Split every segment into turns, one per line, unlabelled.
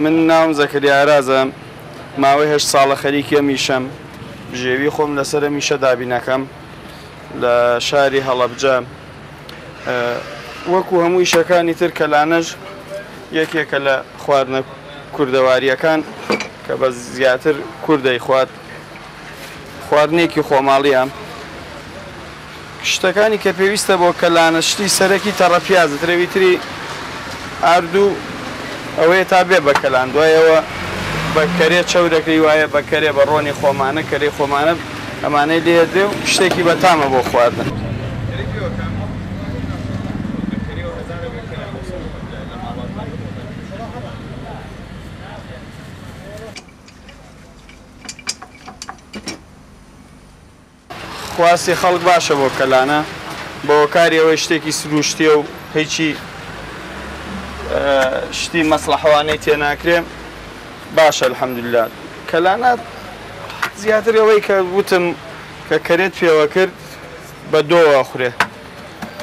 من ناوم زەکەریا ئارازە، ماوەی 8 ساڵە خەریکی ئەم ئیشەم، بژێوی خۆم لەسەر ئەم ئیشە دابینەکەم لە شاری هەڵەبجە. وەکو هەموو ئیشەکانی تر کەلانەش یەکێکە لە خواردنە کوردەوارییەکان کە بە زیاتر کورد دەیخوات، خواردنێکی خۆماڵییە. شتەکانی کە پێویستە بۆ کەلانە شتی سەرەکی تەڕە پیازە ترەوی تری ئارد و ئەوەیە تا بێ بە کەلان، دوای ئەوە بە کەرێ چەورەکەی وایە بە کەرێ بە ڕۆنی خۆمانە کەرەی خۆمانە ئەمانەی لێ دێ و شتێکی بەتامە بۆ خواردن. خواستی خەڵک باشە بۆ کەلانە بە هۆکاری ئەوەی شتێکی سروشتیە و هیچی شتی مەسڵەحەوانەی تێناکرێ باشە الحمدللە. کەلانە زیاتر ئەوەی کە وتم کە کەرێت پێوە کرد بە دۆوە ئەخورێ،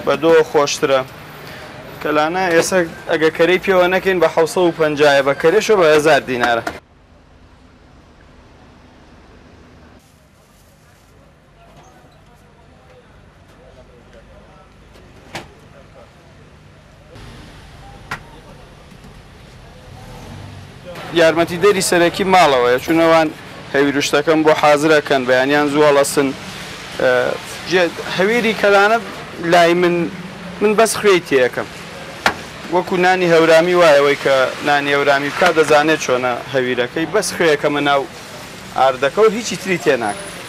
بە دۆوە خۆشترە. کەلانە ئێستا ئەگە کەرەی پێوە نەکەین بە 750 بە کەرێشەوە بە 1000 دینارە. یارمەتیدەری سەرەکی ماڵەوەیە، چون ئەوان هەویروشتەکەم بۆ حازرەکەن، بەیانیان زوو هەڵەسن. هەویری کەلانە لای من من بەس خوێی تێیەکەم، وەکو نانی هەورامی وایە، ئەوەی کە نانی هەورامی بکات دەزانێت چۆنە هەویرەکەی، بەس خوێیەکەمە ناو ئاردەکە و هیچی تری تێناکەم.